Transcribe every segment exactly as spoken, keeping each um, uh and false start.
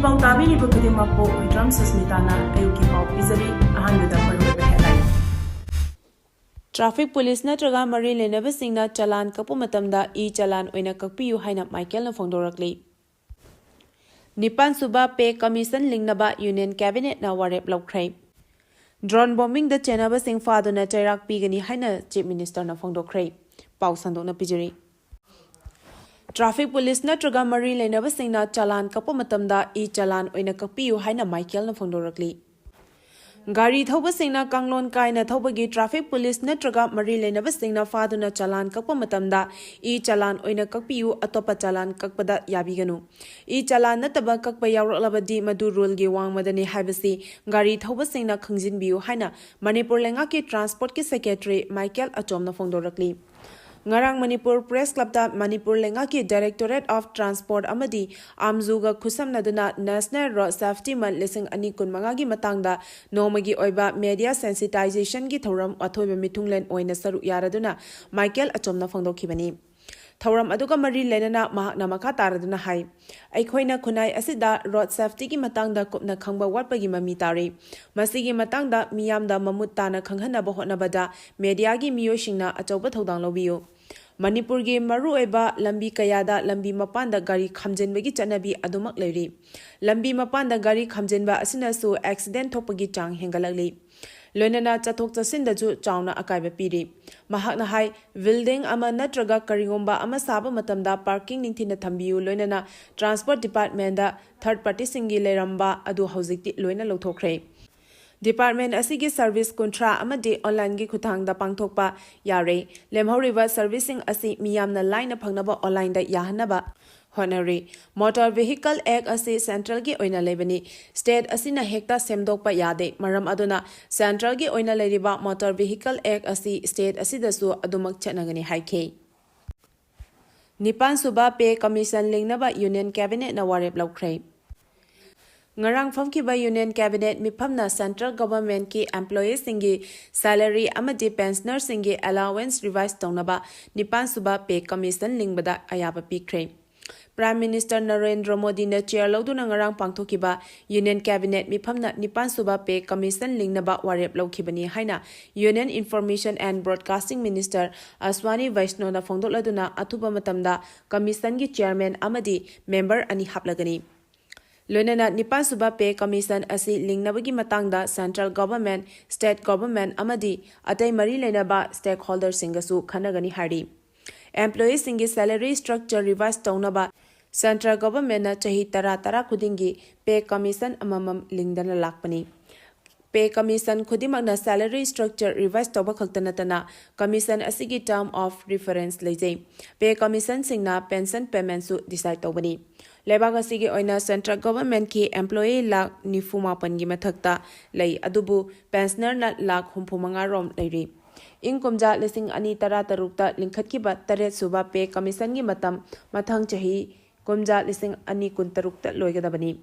ꯄꯥꯎ ꯇꯥꯕꯤꯔꯤꯕ ꯈꯨꯗꯤꯡꯃꯛꯄꯨ ꯍꯨꯏꯗ꯭ꯔꯝ ꯁꯨꯁꯃꯤꯇꯥꯅ ꯑꯌꯨꯛꯀꯤ ꯄꯥꯎ ꯄꯤꯖꯔꯤ꯫ ꯑꯍꯥꯟꯕꯗ ꯃꯔꯨꯑꯣꯏꯕ headline꯫ Traffic police ꯅꯠꯇ꯭ꯔꯒ ꯃꯔꯤ ꯂꯩꯅꯕꯁꯤꯡꯅ ꯆꯂꯥꯟ ꯀꯛꯄ ꯃꯇꯝꯗ ꯏ ꯆꯂꯥꯟ ꯑꯣꯏꯅ ꯀꯛꯄꯤꯌꯨ ꯍꯥꯏꯅ ꯃꯥꯏꯀꯦꯜꯅ ꯐꯣꯡꯗꯣꯔꯛꯂꯤ꯫ ꯅꯤꯄꯥꯟ ꯁꯨꯕ Pay Commission ꯂꯤꯡꯅꯕ Union Cabinetꯅ ꯋꯥꯔꯦꯞ ꯂꯧꯈ꯭ꯔꯦ꯫ Drone bombingꯗ ꯆꯦꯟꯅꯕꯁꯤꯡ ꯐꯥꯗꯨꯅ ꯆꯩꯔꯥꯛ ꯄꯤꯒꯅꯤ ꯍꯥꯏꯅ Chief Ministerꯅ ꯐꯣꯡꯗꯣꯛꯈ꯭ꯔꯦ꯫ ꯄꯥꯎ ꯁꯟꯗꯣꯛꯅ ꯄꯤꯖꯔꯤ꯫ Traffic police ꯅꯠꯇ꯭ꯔꯒ ꯃꯔꯤ ꯂꯩꯅꯕꯁꯤꯡꯅ ꯆꯂꯥꯟ ꯀꯛꯄ ꯃꯇꯝꯗ ꯏ ꯆꯂꯥꯟ ꯑꯣꯏꯅ ꯀꯛꯄꯤꯌꯨ ꯍꯥꯏꯅ ꯃꯥꯏꯀꯦꯜꯅ ꯐꯣꯡꯗꯣꯔꯛꯂꯤ꯫ ꯒꯥꯔꯤ ꯊꯧꯕꯁꯤꯡꯅ ꯀꯥꯡꯂꯣꯟ ꯀꯥꯏꯅ ꯊꯧꯕꯒꯤ traffic police ꯅꯠꯇ꯭ꯔꯒ ꯃꯔꯤ ꯂꯩꯅꯕꯁꯤꯡꯅ ꯐꯥꯗꯨꯅ ꯆꯂꯥꯟ ꯀꯛꯄ ꯃꯇꯝꯗ ꯏ ꯆꯂꯥꯟ ꯑꯣꯏꯅ ꯀꯛꯄꯤꯌꯨ, ꯑꯇꯣꯞꯄ ꯆꯂꯥꯟ ꯀꯛꯄꯗ ꯌꯥꯕꯤꯒꯅꯨ꯫ ꯏ ꯆꯂꯥꯟ ꯅꯠꯇꯕ ꯀꯛꯄ ꯌꯥꯎꯔꯛꯂꯕꯗꯤ ꯃꯗꯨ ruleꯒꯤ ꯋꯥꯡꯃꯗꯅꯤ ꯍꯥꯏꯕꯁꯤ ꯒꯥꯔꯤ ꯊꯧꯕꯁꯤꯡꯅ ꯈꯪꯖꯤꯟꯕꯤꯌꯨ ꯍꯥꯏꯅ ꯃꯅꯤꯄꯨꯔ ꯂꯩꯉꯥꯛꯀꯤ Transportꯀꯤ Secretary ꯃꯥꯏꯀꯦꯜ ꯑꯆꯣꯝꯅ ꯐꯣꯡꯗꯣꯔꯛꯂꯤ꯫ ꯉꯔꯥꯡ ꯃꯅꯤꯄꯨꯔ Press Clubꯇ ꯃꯅꯤꯄꯨꯔ ꯂꯩꯉꯥꯛꯀꯤ Directorate of Transport ꯑꯃꯗꯤ ꯑꯥꯝꯖꯨꯒ ꯈꯨꯠꯁꯝꯅꯗꯨꯅ National Road Safety Month ꯂꯤꯁꯤꯡ ꯑꯅꯤ ꯀꯨꯟꯃꯉꯥꯒꯤ ꯃꯇꯥꯡꯗ ꯅꯣꯡꯃꯒꯤ ꯑꯣꯏꯕ media sensitizationꯒꯤ ꯊꯧꯔꯝ ꯑꯊꯣꯏꯕ ꯃꯤꯊꯨꯡꯂꯦꯟ ꯑꯣꯏꯅ ꯁꯔꯨꯛ ꯌꯥꯔꯗꯨꯅ ꯃꯥꯏꯀꯦꯜ ꯑꯆꯣꯝꯅ ꯐꯣꯡꯗꯣꯛꯈꯤꯕꯅꯤ꯫ ꯊꯧꯔꯝ ꯑꯗꯨꯒ ꯃꯔꯤ ꯂꯩꯅꯅ ꯃꯍꯥꯛꯅ ꯃꯈꯥ ꯇꯥꯔꯗꯨꯅ ꯍꯥꯏ, ꯑꯩꯈꯣꯏꯅ ꯈꯨꯟꯅꯥꯏ ꯑꯁꯤꯗ road safetyꯒꯤ ꯃꯇꯥꯡꯗ ꯀꯨꯞꯅ ꯈꯪꯕ ꯋꯥꯠꯄꯒꯤ ꯃꯃꯤ ꯇꯥꯔꯤ꯫ ꯃꯁꯤꯒꯤ ꯃꯇꯥꯡꯗ ꯃꯤꯌꯥꯝꯗ ꯃꯃꯨꯠ ꯇꯥꯅ ꯈꯪꯍꯟꯅꯕ ꯍꯣꯠꯅꯕꯗ mediaꯒꯤ ꯃꯤꯑꯣꯏꯁꯤꯡꯅ ꯑꯆꯧꯕ ꯊꯧꯗꯥꯡ ꯂꯧꯕꯤꯌꯨ꯫ ꯃꯅꯤꯄꯨꯔꯒꯤ ꯃꯔꯨꯑꯣꯏꯕ ꯂꯝꯕꯤ ꯀꯌꯥꯗ ꯂꯝꯕꯤ ꯃꯄꯥꯟꯗ ꯒꯥꯔꯤ ꯈꯥꯝꯖꯤꯟꯕꯒꯤ ꯆꯠꯅꯕꯤ ꯑꯗꯨꯃꯛ ꯂꯩꯔꯤ꯫ ꯂꯝꯕꯤ ꯃꯄꯥꯟꯗ ꯒꯥꯔꯤ ꯈꯥꯝꯖꯤꯟꯕ ꯑꯁꯤꯅꯁꯨ accident ꯊꯣꯛꯄꯒꯤ ꯆꯥꯡ ꯍꯦꯟꯒꯠꯂꯛꯂꯤ꯫ ꯂꯣꯏꯅꯅ ꯆꯠꯊꯣꯛ ꯆꯠꯁꯤꯟꯗꯁꯨ ꯆꯥꯎꯅ ꯑꯀꯥꯏꯕ ꯄꯤꯔꯤ꯫ ꯃꯍꯥꯛꯅ ꯍꯥꯏ, building ꯑꯃ ꯅꯠꯇ꯭ꯔꯒ ꯀꯔꯤꯒꯨꯝꯕ ꯑꯃ ꯁꯥꯕ ꯃꯇꯝꯗ parking ꯅꯤꯡꯊꯤꯅ ꯊꯝꯕꯤꯌꯨ, ꯂꯣꯏꯅꯅ Transport Departmentꯗ third partyꯁꯤꯡꯒꯤ ꯂꯩꯔꯝꯕ ꯑꯗꯨ ꯍꯧꯖꯤꯛꯇꯤ ꯂꯣꯏꯅ ꯂꯧꯊꯣꯛꯈ꯭ꯔꯦ꯫ Department ꯑꯁꯤꯒꯤ service ꯀꯨꯟꯊ꯭ꯔꯥ ꯑꯃꯗꯤ onlineꯒꯤ ꯈꯨꯠꯊꯥꯡꯗ ꯄꯥꯡꯊꯣꯛꯄ ꯌꯥꯔꯦ꯫ ꯂꯦꯝꯍꯧꯔꯤꯕ serviceꯁꯤꯡ ꯑꯁꯤ ꯃꯤꯌꯥꯝꯅ ꯂꯥꯏꯅ ꯐꯪꯅꯕ onlineꯗ ꯌꯥꯍꯟꯅꯕ ꯍꯣꯠꯅꯔꯤ꯫ Motor Vehicle Act ꯑꯁꯤ centralꯒꯤ ꯑꯣꯏꯅ ꯂꯩꯕꯅꯤ꯫ State ꯑꯁꯤꯅ ꯍꯦꯛꯇ ꯁꯦꯝꯗꯣꯛꯄ ꯌꯥꯗꯦ꯫ ꯃꯔꯝ ꯑꯗꯨꯅ centralꯒꯤ ꯑꯣꯏꯅ ꯂꯩꯔꯤꯕ Motor Vehicle Act ꯑꯁꯤ state ꯑꯁꯤꯗꯁꯨ ꯑꯗꯨꯃꯛ ꯆꯠꯅꯒꯅꯤ ꯍꯥꯏꯈꯤ꯫ ꯅꯤꯄꯥꯟ ꯁꯨꯕ Pay Commission ꯂꯤꯡꯅꯕ Union Cabinetꯅ ꯋꯥꯔꯦꯞ ꯂꯧꯈ꯭ꯔꯦ꯫ ꯉꯔꯥꯡ ꯐꯝꯈꯤꯕ Union Cabinet ꯃꯤꯐꯝꯅ central governmentꯀꯤ employeeꯁꯤꯡꯒꯤ salary ꯑꯃꯗꯤ pensionerꯁꯤꯡꯒꯤ allowance revise ꯇꯧꯅꯕ ꯅꯤꯄꯥꯟ ꯁꯨꯕ Pay Commission ꯂꯤꯡꯕꯗ ꯑꯌꯥꯕ ꯄꯤꯈ꯭ꯔꯦ꯫ Prime Minister ꯅꯔꯦꯟꯗ꯭ꯔ ꯃꯣꯗꯤꯅ ꯆꯤꯌꯔ ꯂꯧꯗꯨꯅ ꯉꯔꯥꯡ ꯄꯥꯡꯊꯣꯛꯈꯤꯕ Union Cabinet ꯃꯤꯐꯝꯅ ꯅꯤꯄꯥꯟ ꯁꯨꯕ Pay Commission ꯂꯤꯡꯅꯕ ꯋꯥꯔꯦꯞ ꯂꯧꯈꯤꯕꯅꯤ ꯍꯥꯏꯅ Union Information and Broadcasting Minister ꯑꯁ꯭ꯋꯥꯅꯤ ꯕꯩꯁꯅꯣꯅ ꯐꯣꯡꯗꯣꯛꯂꯗꯨꯅ, ꯑꯊꯨꯕ ꯃꯇꯝꯗ Commission ꯒꯤ Chairman ꯑꯃꯗꯤ member ꯑꯅꯤ ꯍꯥꯞꯂꯒꯅꯤ꯫ ꯂꯣꯏꯅꯅ ꯅꯤꯄꯥꯟ ꯁꯨꯕ Pay Commission ꯑꯁꯤ ꯂꯤꯡꯅꯕꯒꯤ ꯃꯇꯥꯡꯗ Central Government, State Government ꯑꯃꯗꯤ ꯑꯇꯩ ꯃꯔꯤ ꯂꯩꯅꯕ stakeholder ꯁꯤꯡꯒꯁꯨ ꯈꯟꯅꯒꯅꯤ ꯍꯥꯏꯔꯤ꯫ Employee ꯁꯤꯡꯒꯤ salary structure revise ꯇꯧꯅꯕ Central Government ꯅ ꯆꯍꯤ ꯇꯔꯥ ꯇꯔꯥ ꯈꯨꯗꯤꯡꯒꯤ Pay Commission ꯑꯃꯃꯝ ꯂꯤꯡꯗꯅ ꯂꯥꯛꯄꯅꯤ꯫ Pay Commission ꯈꯨꯗꯤꯡꯃꯛꯅ salary structure revise ꯇꯧꯕ ꯈꯛꯇ ꯅꯠꯇꯅ Commission ꯑꯁꯤꯒꯤ term of reference ꯂꯩꯖꯩ꯫ Pay Commission ꯁꯤꯡꯅ pension payment ꯁꯨ decide ꯇꯧꯕꯅꯤ꯫ ꯂꯩꯕꯥꯛ ꯑꯁꯤꯒꯤ ꯑꯣꯏꯅ Central Government ꯀꯤ employee ꯂꯥꯈ ꯅꯤꯐꯨ ꯃꯥꯄꯟꯒꯤ ꯃꯊꯛꯇ ꯂꯩ, ꯑꯗꯨꯕꯨ pensioner ꯅ ꯂꯥꯈ ꯍꯨꯝꯐꯨ ꯃꯉꯥ ꯔꯣꯝ ꯂꯩꯔꯤ꯫ ꯏꯪ ꯀꯨꯝꯖꯥ ꯂꯤꯁꯤꯡ ꯑꯅꯤ ꯇꯔꯥ ꯇꯔꯨꯛꯇ ꯂꯤꯡꯈꯠꯈꯤꯕ ꯇꯔꯦꯠ ꯁꯨꯕ Pay Commission ꯒꯤ ꯃꯇꯝ ꯃꯊꯪ ꯆꯍꯤ ꯀꯨꯝꯖꯥ ꯂꯤꯁꯤꯡ ꯑꯅꯤ ꯀꯨꯟꯇꯔꯨꯛꯇ ꯂꯣꯏꯒꯗꯕꯅꯤ꯫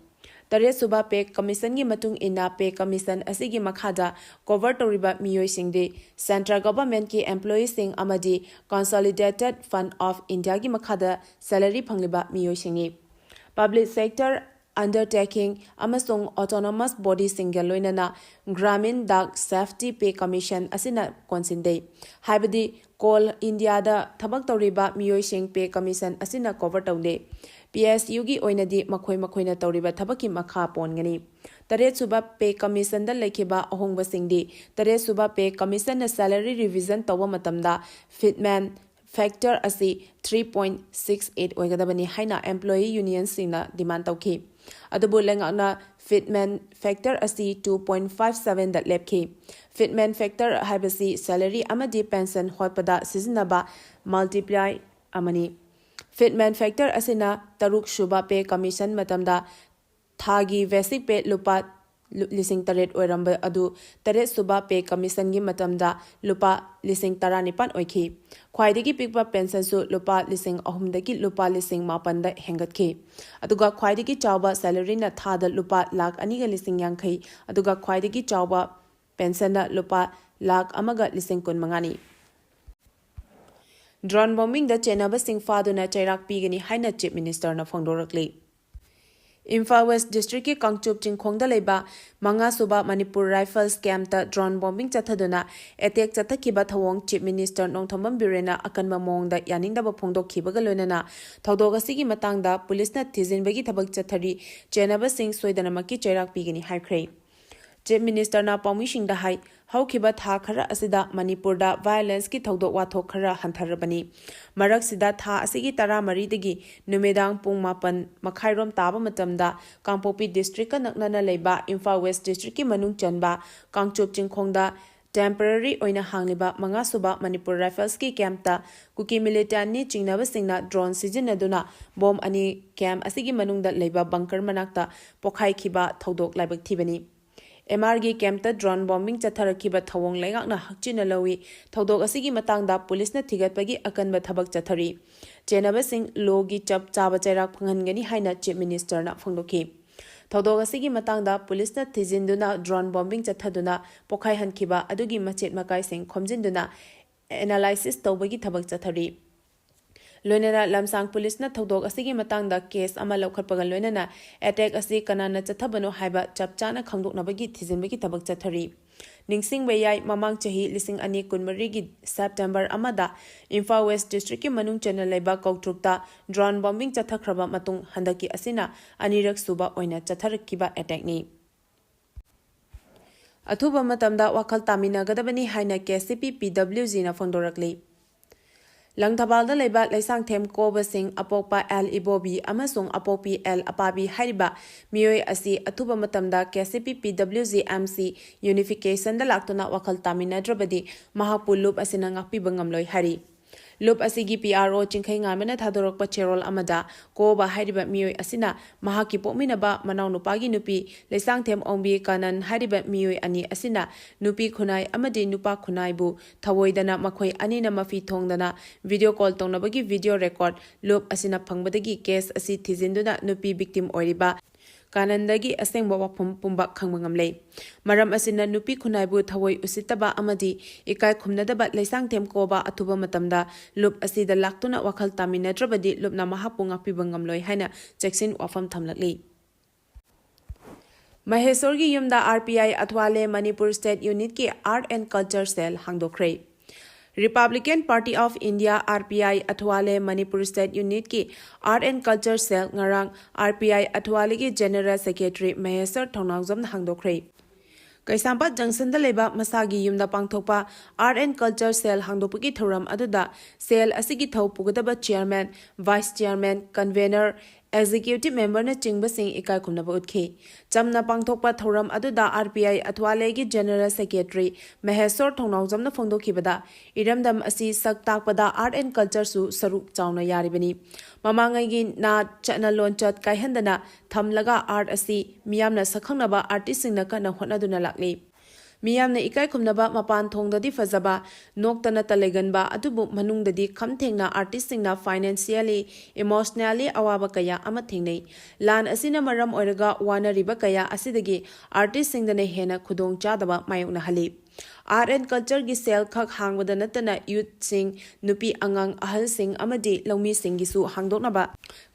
ꯇꯔꯦꯠ ꯁꯨꯕ Pay Commission ꯒꯤ ꯃꯇꯨꯡ ꯏꯟꯅ Pay Commission ꯑꯁꯤꯒꯤ ꯃꯈꯥꯗ cover ꯇꯧꯔꯤꯕ ꯃꯤꯑꯣꯏꯁꯤꯡꯗꯤ Central Government ꯀꯤ employee ꯁꯤꯡ ꯑꯃꯗꯤ Consolidated Fund of India ꯒꯤ ꯃꯈꯥꯗ salary ꯐꯪꯂꯤꯕ ꯃꯤꯑꯣꯏꯁꯤꯡꯅꯤ꯫ Public sector undertaking ꯑꯃꯁꯨꯡ autonomous body ꯁꯤꯡꯒ ꯂꯣꯏꯅꯅ Gramin Dak Safety Pay Commission ꯑꯁꯤꯅ ꯀꯣꯟꯁꯤꯟꯗꯦ, ꯍꯥꯏꯕꯗꯤ Coal India ꯗ ꯊꯕꯛ ꯇꯧꯔꯤꯕ ꯃꯤꯑꯣꯏꯁꯤꯡ Pay Commission ꯑꯁꯤꯅ cover ꯇꯧꯗꯦ꯫ P S U ꯒꯤ ꯑꯣꯏꯅꯗꯤ ꯃꯈꯣꯏ ꯃꯈꯣꯏꯅ ꯇꯧꯔꯤꯕ ꯊꯕꯛꯀꯤ ꯃꯈꯥ ꯄꯣꯟꯒꯅꯤ꯫ ꯇꯔꯦꯠ ꯁꯨꯕ Pay Commission ꯗ ꯂꯩꯈꯤꯕ ꯑꯍꯣꯡꯕꯁꯤꯡꯗꯤ, ꯇꯔꯦꯠ ꯁꯨꯕ Pay Commission ꯅ salary revision ꯇꯧꯕ ꯃꯇꯝꯗ fitment factor ꯑꯁꯤ three point six eight ꯑꯣꯏꯒꯗꯕꯅꯤ ꯍꯥꯏꯅ employee union ꯁꯤꯡꯅ demand ꯇꯧꯈꯤ꯫ ꯑꯗꯨꯕꯨ ꯂꯩꯉꯥꯛꯅ fitment factor ꯑꯁꯤ two point five seven ꯗ ꯂꯦꯞꯈꯤ꯫ Fitment factor ꯍꯥꯏꯕꯁꯤ salary ꯑꯃꯗꯤ pension ꯍꯣꯠꯄꯗ ꯁꯤꯖꯤꯟꯅꯕ multiplier ꯑꯃꯅꯤ꯫ Fitment factor ꯑꯁꯤꯅ ꯇꯔꯨꯛ ꯁꯨꯕ Pay Commission ꯃꯇꯝꯗ ꯊꯥꯒꯤ basic pay ꯂꯨꯄꯥ ꯂꯤꯁꯤꯡ ꯇꯔꯦꯠ ꯑꯣꯏꯔꯝꯕ ꯑꯗꯨ ꯇꯔꯦꯠ ꯁꯨꯕ Pay Commission ꯒꯤ ꯃꯇꯝꯗ ꯂꯨꯄꯥ ꯂꯤꯁꯤꯡ ꯇꯔꯥꯅꯤꯄꯥꯟ ꯑꯣꯏꯈꯤ꯫ ꯈ꯭ꯋꯥꯏꯗꯒꯤ ꯄꯤꯛꯄ pension ꯁꯨ ꯂꯨꯄꯥ ꯂꯤꯁꯤꯡ ꯑꯍꯨꯝꯗꯒꯤ ꯂꯨꯄꯥ ꯂꯤꯁꯤꯡ ꯃꯥꯄꯟꯗ ꯍꯦꯟꯒꯠꯈꯤ꯫ ꯑꯗꯨꯒ ꯈ꯭ꯋꯥꯏꯗꯒꯤ ꯆꯥꯎꯕ salary ꯅ ꯊꯥꯗ ꯂꯨꯄꯥ ꯂꯥꯈ ꯑꯅꯤꯒ ꯂꯤꯁꯤꯡ ꯌꯥꯡꯈꯩ, ꯑꯗꯨꯒ ꯈ꯭ꯋꯥꯏꯗꯒꯤ ꯆꯥꯎꯕ pension ꯅ ꯂꯨꯄꯥ ꯂꯥꯈ ꯑꯃꯒ ꯂꯤꯁꯤꯡ ꯀꯨꯟ ꯃꯉꯥꯅꯤ꯫ Drone bombingꯗ ꯆꯦꯟꯅꯕꯁꯤꯡ ꯐꯥꯗꯨꯅ ꯆꯩꯔꯥꯛ ꯄꯤꯒꯅꯤ ꯍꯥꯏꯅ Chief Ministerꯅ ꯐꯣꯡꯗꯣꯔꯛꯂꯤ꯫ ꯏꯝꯐꯥꯜ West Districtꯀꯤ ꯀꯥꯡꯆꯨꯞ ꯆꯤꯡꯈꯣꯡꯗ ꯂꯩꯕ ꯃꯉꯥ ꯁꯨꯕ Manipur Rifles campꯇ drone bombing ꯆꯠꯊꯗꯨꯅ attack ꯆꯠꯊꯈꯤꯕ ꯊꯧꯑꯣꯡ Chief Minister ꯅꯣꯡꯊꯣꯝꯕꯝ ꯕꯤꯔꯦꯟꯅ ꯑꯀꯟꯕ ꯃꯑꯣꯡꯗ ꯌꯥꯅꯤꯡꯗꯕ ꯐꯣꯡꯗꯣꯛꯈꯤꯕꯒ ꯂꯣꯏꯅꯅ ꯊꯧꯗꯣꯛ ꯑꯁꯤꯒꯤ ꯃꯇꯥꯡꯗ ꯄꯨꯂꯤꯁꯅ ꯊꯤꯖꯤꯟꯕꯒꯤ ꯊꯕꯛ ꯆꯠꯊꯔꯤ, ꯆꯦꯟꯅꯕꯁꯤꯡ ꯁꯣꯏꯗꯅꯃꯛꯀꯤ ꯆꯩꯔꯥꯛ ꯄꯤꯒꯅꯤ ꯍꯥꯏꯈ꯭ꯔꯦ꯫ Chief Ministerꯅ ꯄꯥꯎꯃꯤꯁꯤꯡꯗ ꯍꯥꯏ, ꯍꯧꯈꯤꯕ ꯊꯥ ꯈꯔ ꯑꯁꯤꯗ ꯃꯅꯤꯄꯨꯔꯗ violenceꯀꯤ ꯊꯧꯗꯣꯛ ꯋꯥꯊꯣꯛ ꯈꯔ ꯍꯟꯊꯔꯕꯅꯤ꯫ ꯃꯔꯛꯁꯤꯗ ꯊꯥ ꯑꯁꯤꯒꯤ ꯇꯔꯥꯃꯔꯤꯗꯒꯤ ꯅꯨꯃꯤꯗꯥꯡ ꯄꯨꯡ ꯃꯥꯄꯟ ꯃꯈꯥꯏꯔꯣꯝ ꯇꯥꯕ ꯃꯇꯝꯗ ꯀꯥꯡꯄꯣꯛꯄꯤ Districtꯀ ꯅꯛꯅꯅ ꯂꯩꯕ ꯏꯝꯐꯥꯜ West Districtꯀꯤ ꯃꯅꯨꯡ ꯆꯟꯕ ꯀꯥꯡꯆꯨꯞ ꯆꯤꯡꯈꯣꯡꯗ temporary ꯑꯣꯏꯅ ꯍꯥꯡꯂꯤꯕ ꯃꯉꯥ ꯁꯨꯕ ꯃꯅꯤꯄꯨꯔ Riflesꯀꯤ campꯇ ꯀꯨꯀꯤ militantꯅꯤ ꯆꯤꯡꯅꯕꯁꯤꯡꯅ drone ꯁꯤꯖꯤꯟꯅꯗꯨꯅ bomb ꯑꯅꯤ camp ꯑꯁꯤꯒꯤ ꯃꯅꯨꯡꯗ ꯂꯩꯕ bunker ꯃꯅꯥꯛꯇ ꯄꯣꯈꯥꯏꯈꯤꯕ ꯊꯧꯗꯣꯛ ꯂꯥꯏꯕꯛ ꯊꯤꯕꯅꯤ꯫ MRꯒꯤ campꯇ drone bombing ꯆꯠꯊꯔꯛꯈꯤꯕ ꯊꯧꯑꯣꯡ ꯂꯩꯉꯥꯛꯅ ꯍꯛꯆꯤꯟꯅ ꯂꯧꯏ꯫ ꯊꯧꯗꯣꯛ ꯑꯁꯤꯒꯤ ꯃꯇꯥꯡꯗ ꯄꯨꯂꯤꯁꯅ ꯊꯤꯒꯠꯄꯒꯤ ꯑꯀꯟꯕ ꯊꯕꯛ ꯆꯠꯊꯔꯤ꯫ ꯆꯦꯟꯅꯕꯁꯤꯡ lawꯒꯤ ꯆꯞ ꯆꯥꯕ ꯆꯩꯔꯥꯛ ꯐꯪꯍꯟꯒꯅꯤ ꯍꯥꯏꯅ Chief Ministerꯅ ꯐꯣꯡꯗꯣꯛꯈꯤ꯫ ꯊꯧꯗꯣꯛ ꯑꯁꯤꯒꯤ ꯃꯇꯥꯡꯗ ꯄꯨꯂꯤꯁꯅ ꯊꯤꯖꯤꯟꯗꯨꯅ drone bombing ꯆꯠꯊꯗꯨꯅ ꯄꯣꯈꯥꯏꯍꯟꯈꯤꯕ ꯑꯗꯨꯒꯤ ꯃꯆꯦꯠ ꯃꯀꯥꯏꯁꯤꯡ ꯈꯣꯝꯖꯤꯟꯗꯨꯅ analysis ꯇꯧꯕꯒꯤ ꯊꯕꯛ ꯆꯠꯊꯔꯤ꯫ ꯂꯣꯏꯅꯅ ꯂꯝꯁꯥꯡ ꯄꯨꯂꯤꯁꯅ ꯊꯧꯗꯣꯛ ꯑꯁꯤꯒꯤ ꯃꯇꯥꯡꯗ case ꯑꯃ ꯂꯧꯈꯠꯄꯒ ꯂꯣꯏꯅꯅ attack ꯑꯁꯤ ꯀꯅꯥꯅ ꯆꯠꯊꯕꯅꯣ ꯍꯥꯏꯕ ꯆꯞ ꯆꯥꯅ ꯈꯪꯗꯣꯛꯅꯕꯒꯤ ꯊꯤꯖꯤꯟꯕꯒꯤ ꯊꯕꯛ ꯆꯠꯊꯔꯤ꯫ ꯅꯤꯡꯁꯤꯡꯕ ꯌꯥꯏ, ꯃꯃꯥꯡ ꯆꯍꯤ ꯂꯤꯁꯤꯡ ꯑꯅꯤ ꯀꯨꯟꯃꯔꯤꯒꯤ September ꯑꯃꯗ ꯏꯝꯐꯥꯜ West Districtꯀꯤ ꯃꯅꯨꯡ ꯆꯟꯅ ꯂꯩꯕ ꯀꯧꯇ꯭ꯔꯨꯛꯇ drone bombing ꯆꯠꯊꯈ꯭ꯔꯕ ꯃꯇꯨꯡ ꯍꯟꯗꯛꯀꯤ ꯑꯁꯤꯅ ꯑꯅꯤꯔꯛ ꯁꯨꯕ ꯑꯣꯏꯅ ꯆꯠꯊꯔꯛꯈꯤꯕ attackꯅꯤ꯫ ꯑꯊꯨꯕ ꯃꯇꯝꯗ ꯋꯥꯈꯜ ꯇꯥꯃꯤꯟꯅꯒꯗꯕꯅꯤ ꯍꯥꯏꯅ KCP PWGꯅ ꯐꯣꯡꯗꯣꯔꯛꯂꯤ꯫ ꯂꯪꯊꯕꯥꯜꯗ ꯂꯩꯕ ꯂꯩꯁꯥꯡꯊꯦꯝ ꯀꯣꯕꯁꯤꯡ ꯑꯄꯣꯛꯄ ꯑꯦꯜ ꯏꯕꯣꯕꯤ ꯑꯃꯁꯨꯡ ꯑꯄꯣꯛꯄꯤ ꯑꯦꯜ ꯑꯄꯥꯕꯤ ꯍꯥꯏꯔꯤꯕ ꯃꯤꯑꯣꯏ ꯑꯁꯤ ꯑꯊꯨꯕ ꯃꯇꯝꯗ KCP PWG MC unificationꯗ ꯂꯥꯛꯇꯨꯅ ꯋꯥꯈꯜ ꯇꯥꯃꯤꯟꯅꯗ꯭ꯔꯕꯗꯤ ꯃꯍꯥꯛꯄꯨ ꯂꯨꯞ ꯑꯁꯤꯅ ꯉꯥꯛꯄꯤꯕ ꯉꯝꯂꯣꯏ ꯍꯥꯏꯔꯤ꯫ ꯂꯨꯞ ꯑꯁꯤꯒꯤ PRO ꯆꯤꯡꯈꯩ ꯉꯥꯟꯕꯅ ꯊꯥꯗꯣꯔꯛꯄ ꯆꯦꯔꯣꯜ ꯑꯃꯗ ꯀꯣꯕ ꯍꯥꯏꯔꯤꯕ ꯃꯤꯑꯣꯏ ꯑꯁꯤꯅ ꯃꯍꯥꯛꯀꯤ ꯄꯣꯛꯃꯤꯟꯅꯕ ꯃꯅꯥꯎꯅꯨꯄꯥꯒꯤ ꯅꯨꯄꯤ ꯂꯩꯁꯥꯡꯊꯦꯝ ꯑꯣꯡꯕꯤ ꯀꯥꯅꯟ ꯍꯥꯏꯔꯤꯕ ꯃꯤꯑꯣꯏ ꯑꯅꯤ ꯑꯁꯤꯅ ꯅꯨꯄꯤ ꯈꯨꯟꯅꯥꯏ ꯑꯃꯗꯤ ꯅꯨꯄꯥ ꯈꯨꯟꯅꯥꯏꯕꯨ ꯊꯑꯣꯏꯗꯅ ꯃꯈꯣꯏ ꯑꯅꯤꯅ ꯃꯐꯤ ꯊꯣꯡꯗꯅ video call ꯇꯧꯅꯕꯒꯤ video record ꯂꯨꯞ ꯑꯁꯤꯅ ꯐꯪꯕꯗꯒꯤ case ꯑꯁꯤ ꯊꯤꯖꯤꯟꯗꯨꯅ ꯅꯨꯄꯤ victim ꯑꯣꯏꯔꯤꯕ ꯀꯥꯅꯟꯗꯒꯤ ꯑꯁꯦꯡꯕ ꯋꯥꯐꯝ ꯄꯨꯝꯕ ꯈꯪꯕ ꯉꯝꯂꯦ꯫ ꯃꯔꯝ ꯑꯁꯤꯅ ꯅꯨꯄꯤ ꯈꯨꯟꯅꯥꯏꯕꯨ ꯊꯑꯣꯏ ꯎꯁꯤꯠꯇꯕ ꯑꯃꯗꯤ ꯏꯀꯥꯏ ꯈꯨꯝꯅꯗꯕ ꯂꯩꯁꯥꯡꯊꯦꯝ ꯀꯣꯕ ꯑꯊꯨꯕ ꯃꯇꯝꯗ ꯂꯨꯞ ꯑꯁꯤꯗ ꯂꯥꯛꯇꯨꯅ ꯋꯥꯈꯜ ꯇꯥꯃꯤꯟꯅꯗ꯭ꯔꯕꯗꯤ ꯂꯨꯞꯅ ꯃꯍꯥꯛꯄꯨ ꯉꯥꯛꯄꯤꯕ ꯉꯝꯂꯣꯏ ꯍꯥꯏꯅ ꯆꯦꯛꯁꯤꯟ ꯋꯥꯐꯝ ꯊꯝꯂꯛꯂꯤ꯫ ꯃꯍꯦꯁꯣꯔꯒꯤ ꯌꯨꯝꯗ R P I ꯑꯊ꯭ꯋꯥꯂꯦ Manipur State Unitꯀꯤ Art and Culture Cell ꯍꯥꯡꯗꯣꯛꯈ꯭ꯔꯦ꯫ Republican Party of India, R P I, ꯑꯊ꯭ꯋꯥꯂꯦ Manipur State Unitꯀꯤ Art and Culture Cell ꯉꯔꯥꯡ R P I ꯑꯊ꯭ꯋꯥꯂꯦꯒꯤ General Secretary ꯃꯍꯦꯁꯔ ꯊꯧꯅꯥꯎꯖꯝꯅ ꯍꯥꯡꯗꯣꯛꯈ꯭ꯔꯦ꯫ ꯀꯩꯁꯥꯝꯄꯥꯠ ꯖꯪꯁꯟꯗ ꯂꯩꯕ ꯃꯁꯥꯒꯤ ꯌꯨꯝꯗ ꯄꯥꯡꯊꯣꯛꯄ Art and Culture Cell ꯍꯥꯡꯗꯣꯛꯄꯒꯤ ꯊꯧꯔꯝ ꯑꯗꯨꯗ cell ꯑꯁꯤꯒꯤ ꯊꯧ ꯄꯨꯒꯗꯕ Chairman, Vice Chairman, Convener, Executive Memberꯅꯆꯤꯡꯕꯁꯤꯡ ꯏꯀꯥꯏ ꯈꯨꯝꯅꯕ ꯎꯠꯈꯤ꯫ ꯆꯝꯅ ꯄꯥꯡꯊꯣꯛꯄ ꯊꯧꯔꯝ ꯑꯗꯨꯗ R P I ꯑꯊ꯭ꯋꯥꯂꯦꯒꯤ General Secretary ꯃꯍꯦꯁꯣꯔ ꯊꯧꯅꯥꯎꯖꯝꯅ ꯐꯣꯡꯗꯣꯛꯈꯤꯕꯗ, ꯏꯔꯝꯗꯝ ꯑꯁꯤ ꯁꯛ ꯇꯥꯛꯄꯗ Art and Cultureꯁꯨ ꯁꯔꯨꯛ ꯆꯥꯎꯅ ꯌꯥꯔꯤꯕꯅꯤ꯫ ꯃꯃꯥꯡꯉꯩꯒꯤ ꯅꯥꯠ ꯆꯠꯅ ꯂꯣꯟꯆꯠ ꯀꯥꯏꯍꯟꯗꯅ ꯊꯝꯂꯒ art ꯑꯁꯤ ꯃꯤꯌꯥꯝꯅ ꯁꯛꯈꯪꯅꯕ artistꯁꯤꯡꯅ ꯀꯟꯅ ꯍꯣꯠꯅꯗꯨꯅ ꯂꯥꯛꯂꯤ꯫ ꯃꯤꯌꯥꯝꯅ ꯏꯀꯥꯏ ꯈꯨꯝꯅꯕ, ꯃꯄꯥꯟ ꯊꯣꯡꯗꯗꯤ ꯐꯖꯕ, ꯅꯣꯛꯇ ꯅꯠꯇ ꯂꯩꯒꯟꯕ, ꯑꯗꯨꯕꯨ ꯃꯅꯨꯡꯗꯗꯤ ꯈꯝ ꯊꯦꯡꯅ artistꯁꯤꯡꯅ financially, emotionally ꯑꯋꯥꯕ ꯀꯌꯥ ꯑꯃ ꯊꯦꯡꯅꯩ꯫ ꯂꯥꯟ ꯑꯁꯤꯅ ꯃꯔꯝ ꯑꯣꯏꯔꯒ ꯋꯥꯅꯔꯤꯕ ꯀꯌꯥ ꯑꯁꯤꯗꯒꯤ artistꯁꯤꯡꯗꯅ ꯍꯦꯟꯅ ꯈꯨꯗꯣꯡ ꯆꯥꯗꯕ ꯃꯥꯌꯣꯛꯅꯍꯜꯂꯤ꯫ Art and Cultureꯒꯤ cell ꯈꯛ ꯍꯥꯡꯕꯗ ꯅꯠꯇꯅ youthꯁꯤꯡ, ꯅꯨꯄꯤ ꯑꯉꯥꯡ, ꯑꯍꯜꯁꯤꯡ ꯑꯃꯗꯤ ꯂꯧꯃꯤꯁꯤꯡꯒꯤꯁꯨ ꯍꯥꯡꯗꯣꯛꯅꯕ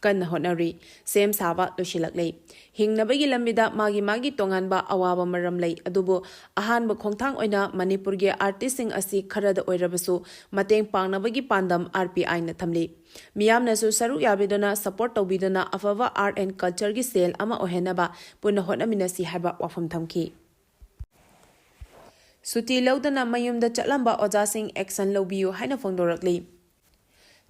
ꯀꯟꯅ ꯍꯣꯠꯅꯔꯤ꯫ ꯁꯦꯝ ꯁꯥꯕ ꯂꯣꯏꯁꯤꯜꯂꯛꯂꯦ꯫ ꯍꯤꯡꯅꯕꯒꯤ ꯂꯝꯕꯤꯗ ꯃꯥꯒꯤ ꯃꯥꯒꯤ ꯇꯣꯉꯥꯟꯕ ꯑꯋꯥꯕ ꯃꯔꯝ ꯂꯩ, ꯑꯗꯨꯕꯨ ꯑꯍꯥꯟꯕ ꯈꯣꯡꯊꯥꯡ ꯑꯣꯏꯅ ꯃꯅꯤꯄꯨꯔꯒꯤ artistꯁꯤꯡ ꯑꯁꯤ ꯈꯔꯗ ꯑꯣꯏꯔꯕꯁꯨ ꯃꯇꯦꯡ ꯄꯥꯡꯅꯕꯒꯤ ꯄꯥꯟꯗꯝ RPIꯅ ꯊꯝꯂꯤ꯫ ꯃꯤꯌꯥꯝꯅꯁꯨ ꯁꯔꯨꯛ ꯌꯥꯕꯤꯗꯨꯅ support ꯇꯧꯕꯤꯗꯨꯅ ꯑꯐꯕ Art and Cultureꯒꯤ cell ꯑꯃ ꯑꯣꯏꯍꯟꯅꯕ ꯄꯨꯟꯅ ꯍꯣꯠꯅꯃꯤꯟꯅꯁꯤ ꯍꯥꯏꯕ ꯋꯥꯐꯝ ꯊꯝꯈꯤ꯫ ꯁꯨꯇꯤ ꯂꯧꯗꯅ ꯃꯌꯨꯝꯗ ꯆꯠꯂꯝꯕ ꯑꯣꯖꯥꯁꯤꯡ action ꯂꯧꯕꯤꯌꯨ ꯍꯥꯏꯅ ꯐꯣꯡꯗꯣꯔꯛꯂꯤ꯫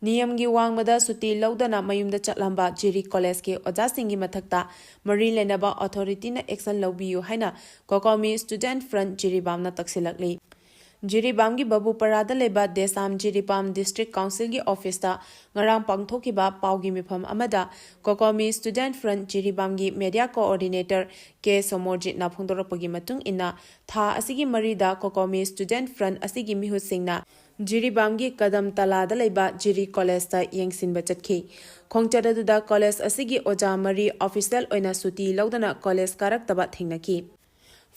ꯅꯤꯌꯝꯒꯤ ꯋꯥꯡꯃꯗ ꯁꯨꯇꯤ ꯂꯧꯗꯅ ꯃꯌꯨꯝꯗ ꯆꯠꯂꯝꯕ ꯖꯤꯔꯤ ꯀꯣꯂꯦꯖꯀꯤ ꯑꯣꯖꯥꯁꯤꯡꯒꯤ ꯃꯊꯛꯇ ꯃꯔꯤ ꯂꯩꯅꯕ authorityꯅ action ꯂꯧꯕꯤꯌꯨ ꯍꯥꯏꯅ COCOMI Student Front ꯖꯤꯔꯤꯕꯥꯝꯅ ꯇꯛꯁꯤꯜꯂꯛꯂꯤ꯫ ꯖꯤꯔꯤꯕꯥꯝꯒꯤ ꯕꯕꯨꯄꯔꯥꯗ ꯂꯩꯕ ꯗꯦꯁꯥꯝ ꯖꯤꯔꯤꯕꯥꯝ District Councilꯒꯤ officeꯇ ꯉꯔꯥꯡ ꯄꯥꯡꯊꯣꯛꯈꯤꯕ ꯄꯥꯎꯒꯤ ꯃꯤꯐꯝ ꯑꯃꯗ COCOMI Student Front ꯖꯤꯔꯤꯕꯥꯝꯒꯤ media coordinator ꯀꯦ ꯁꯣꯃꯣꯔꯖꯤꯠꯅ ꯐꯣꯡꯗꯣꯔꯛꯄꯒꯤ ꯃꯇꯨꯡ ꯏꯟꯅ, ꯊꯥ ꯑꯁꯤꯒꯤ ꯃꯔꯤꯗ COCOMI Student Front ꯑꯁꯤꯒꯤ ꯃꯤꯍꯨꯠꯁꯤꯡꯅ ꯖꯤꯔꯤꯕꯥꯝꯒꯤ ꯀꯗꯝ ꯇꯂꯥꯗ ꯂꯩꯕ ꯖꯤꯔꯤ ꯀꯣꯂꯦꯖꯇ ꯌꯦꯡꯁꯤꯟꯕ ꯆꯠꯈꯤ꯫ ꯈꯣꯡꯆꯠ ꯑꯗꯨꯗ ꯀꯣꯂꯦꯖ ꯑꯁꯤꯒꯤ ꯑꯣꯖꯥ ꯃꯔꯤ ꯑꯣꯐꯤꯁꯤꯌꯦꯜ ꯑꯣꯏꯅ ꯁꯨꯇꯤ ꯂꯧꯗꯅ ꯀꯣꯂꯦꯖ ꯀꯥꯔꯛꯇꯕ ꯊꯦꯡꯅꯈꯤ꯫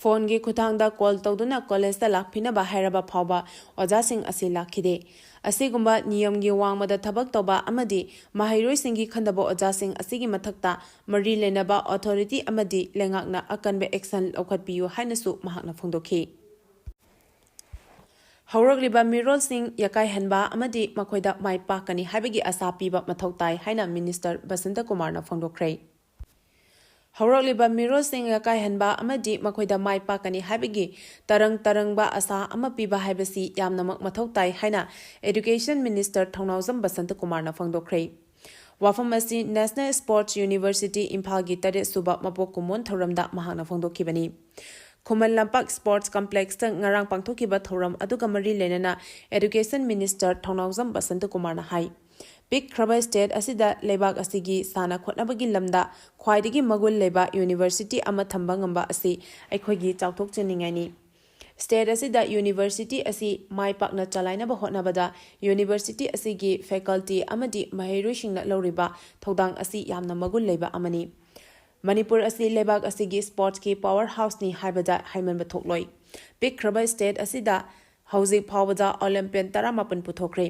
ꯐꯣꯟꯒꯤ ꯈꯨꯠꯊꯥꯡꯗ ꯀꯣꯜ ꯇꯧꯗꯨꯅ ꯀꯣꯂꯦꯖꯇ ꯂꯥꯛꯄꯤꯅꯕ ꯍꯥꯏꯔꯕ ꯐꯥꯎꯕ ꯑꯣꯖꯥꯁꯤꯡ ꯑꯁꯤ ꯂꯥꯛꯈꯤꯗꯦ꯫ ꯑꯁꯤꯒꯨꯝꯕ ꯅꯤꯌꯝꯒꯤ ꯋꯥꯡꯃꯗ ꯊꯕꯛ ꯇꯧꯕ ꯑꯃꯗꯤ ꯃꯍꯩꯔꯣꯏꯁꯤꯡꯒꯤ ꯈꯟꯗꯕ ꯑꯣꯖꯥꯁꯤꯡ ꯑꯁꯤꯒꯤ ꯃꯊꯛꯇ ꯃꯔꯤ ꯂꯩꯅꯕ ꯑꯣꯊꯣꯔꯤꯇꯤ ꯑꯃꯗꯤ ꯂꯩꯉꯥꯛꯅ ꯑꯀꯟꯕ ꯑꯦꯛꯁꯟ ꯂꯧꯈꯠꯄꯤꯌꯨ ꯍꯥꯏꯅꯁꯨ ꯃꯍꯥꯛꯅ ꯐꯣꯡꯗꯣꯛꯈꯤ꯫ ꯍꯧꯔꯛꯂꯤꯕ ꯃꯤꯔꯣꯜꯁꯤꯡ ꯌꯥꯀꯥꯏꯍꯟꯕ ꯑꯃꯗꯤ ꯃꯈꯣꯏꯗ ꯃꯥꯏ ꯄꯥꯛꯀꯅꯤ ꯍꯥꯏꯕꯒꯤ ꯑꯥꯁꯥ ꯄꯤꯕ ꯃꯊꯧ ꯇꯥꯏ ꯍꯥꯏꯅ ꯃꯤꯅꯤꯁꯇꯔ ꯕꯁꯟꯇ ꯀꯨꯃꯥꯔꯅ ꯐꯣꯡꯗꯣꯛꯈ꯭ꯔꯦ꯫ ꯍꯧꯔꯛꯂꯤꯕ ꯃꯤꯔꯣꯜꯁꯤꯡ ꯌꯥꯀꯥꯏꯍꯟꯕ ꯑꯃꯗꯤ ꯃꯈꯣꯏꯗ ꯃꯥꯏ ꯄꯥꯛꯀꯅꯤ ꯍꯥꯏꯕꯒꯤ ꯇꯔꯪ ꯇꯔꯪꯕ ꯑꯥꯁꯥ ꯑꯃ ꯄꯤꯕ ꯍꯥꯏꯕꯁꯤ ꯌꯥꯝꯅꯃꯛ ꯃꯊꯧ ꯇꯥꯏ ꯍꯥꯏꯅ ꯑꯦꯗꯨꯀꯦꯁꯟ ꯃꯤꯅꯤꯁꯇꯔ ꯊꯧꯅꯥꯎꯖꯝ ꯕꯁꯟꯇ ꯀꯨꯃꯥꯔꯅ ꯐꯣꯡꯗꯣꯛꯈ꯭ꯔꯦ꯫ ꯋꯥꯐꯝ ꯑꯁꯤ ꯅꯦꯁꯅꯦꯜ ꯁ꯭ꯄꯣꯔꯠꯁ ꯌꯨꯅꯤꯚꯔꯁꯤꯇꯤ ꯏꯝꯐꯥꯜꯒꯤ ꯇꯔꯦꯠ ꯁꯨꯕ ꯃꯄꯣꯛ ꯀꯨꯝꯑꯣꯟ ꯊꯧꯔꯝꯗ ꯃꯍꯥꯛꯅ ꯐꯣꯡꯗꯣꯛꯈꯤꯕꯅꯤ꯫ ꯈꯨꯃꯟ ꯂꯝꯄꯥꯛ ꯁ꯭ꯄꯣꯔꯠꯁ ꯀꯝꯄ꯭ꯂꯦꯛꯁꯇ ꯉꯔꯥꯡ ꯄꯥꯡꯊꯣꯛꯈꯤꯕ ꯊꯧꯔꯝ ꯑꯗꯨꯒ ꯃꯔꯤ ꯂꯩꯅꯅ ꯑꯦꯗꯨꯀꯦꯁꯟ ꯃꯤꯅꯤꯁꯇꯔ ꯊꯧꯅꯥꯎꯖꯝ ꯕꯁꯟꯇ ꯀꯨꯃꯥꯔꯅ ꯍꯥꯏ, ꯄꯤꯛꯈ꯭ꯔꯕ ꯁ꯭ꯇꯦꯠ ꯑꯁꯤꯗ ꯂꯩꯕꯥꯛ ꯑꯁꯤꯒꯤ ꯁꯥꯟꯅ ꯈꯣꯠꯅꯕꯒꯤ ꯂꯝꯗ ꯈ꯭ꯋꯥꯏꯗꯒꯤ ꯃꯒꯨꯟ ꯂꯩꯕ ꯌꯨꯅꯤꯚꯔꯁꯤꯇꯤ ꯑꯃ ꯊꯝꯕ ꯉꯝꯕ ꯑꯁꯤ ꯑꯩꯈꯣꯏꯒꯤ ꯆꯥꯎꯊꯣꯛꯆꯅꯤꯡꯉꯥꯏꯅꯤ꯫ ꯁ꯭ꯇꯦꯠ ꯑꯁꯤꯗ ꯌꯨꯅꯤꯚꯔꯁꯤꯇꯤ ꯑꯁꯤ ꯃꯥꯏ ꯄꯥꯛꯅ ꯆꯂꯥꯏꯅꯕ ꯍꯣꯠꯅꯕꯗ ꯌꯨꯅꯤꯚꯔꯁꯤꯇꯤ ꯑꯁꯤꯒꯤ ꯐꯦꯀꯜꯇꯤ ꯑꯃꯗꯤ ꯃꯍꯩꯔꯣꯏꯁꯤꯡꯅ ꯂꯧꯔꯤꯕ ꯊꯧꯗꯥꯡ ꯑꯁꯤ ꯌꯥꯝꯅ ꯃꯒꯨꯟ ꯂꯩꯕ ꯑꯃꯅꯤ꯫ ꯃꯅꯤꯄꯨꯔ ꯑꯁꯤ ꯂꯩꯕꯥꯛ ꯑꯁꯤꯒꯤ ꯁ꯭ꯄꯣꯔꯠꯁꯀꯤ ꯄꯥꯋꯔ ꯍꯥꯎꯁꯅꯤ ꯍꯥꯏꯕꯗ ꯍꯥꯏꯃꯟꯕ ꯊꯣꯛꯂꯣꯏ꯫ ꯄꯤꯛꯈ꯭ꯔꯕ ꯁ꯭ꯇꯦꯠ ꯑꯁꯤꯗ ꯍꯧꯖꯤꯛ ꯐꯥꯎꯕꯗ ꯑꯣꯂꯦꯝꯄꯤꯌꯟ ꯇꯔꯥꯃꯥꯄꯟ ꯄꯨꯊꯣꯛꯈ꯭ꯔꯦ꯫